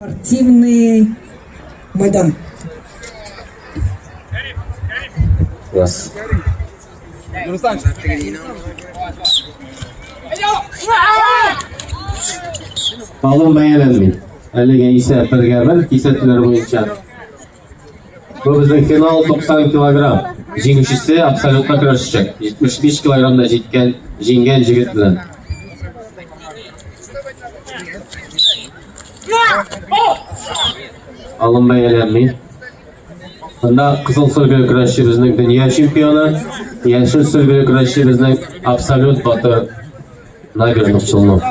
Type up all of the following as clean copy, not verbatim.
Спортивный Майдан. Раз. Алым бәяләнми. Әлегә исә бергә бер кисәтүләр буенча. Бу безнең финал 90 килограмм. Җиңүчесе абсолютка көрәшәчәк. 75 килограммда җиткән, җиңгән җегет белән. Алым бәяләнми. Монда кызыл сөлгеле көрәшчебезнең дөнья чемпионы, яшел сөлгеле көрәшчебезнең абсолют батыр Набережных Челнов.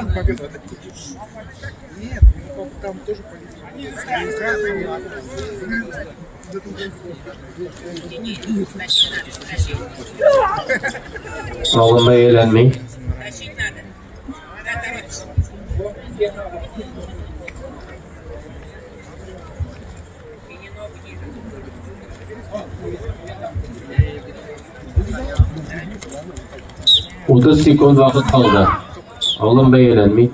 Алым бәяләнми. 30 секунд вакыт калды. Алым бәяләнми.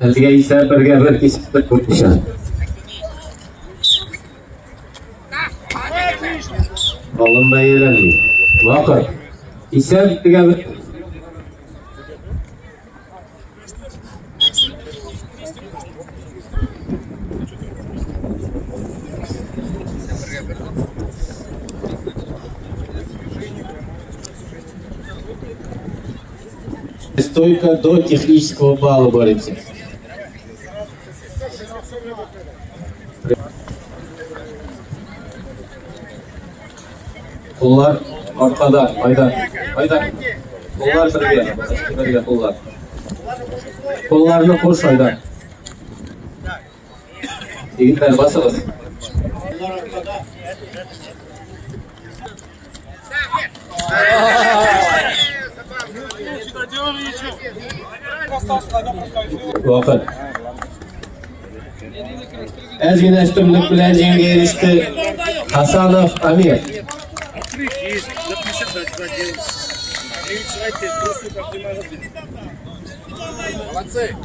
Әлегә исә бергә бер кисеп буенча. Алым бәяләнми. Вакыт. Исәп бергә бер. Стойка до технического балла боремся. Куллар аркада, айда, айда. Куллар бергә, бергә куллар. Кулларны куш, айда. Егетләр, басыгыз. Вакыт. Әз генә өстенлек белән җиңүгә иреште Хасанов Амир. Молодцы!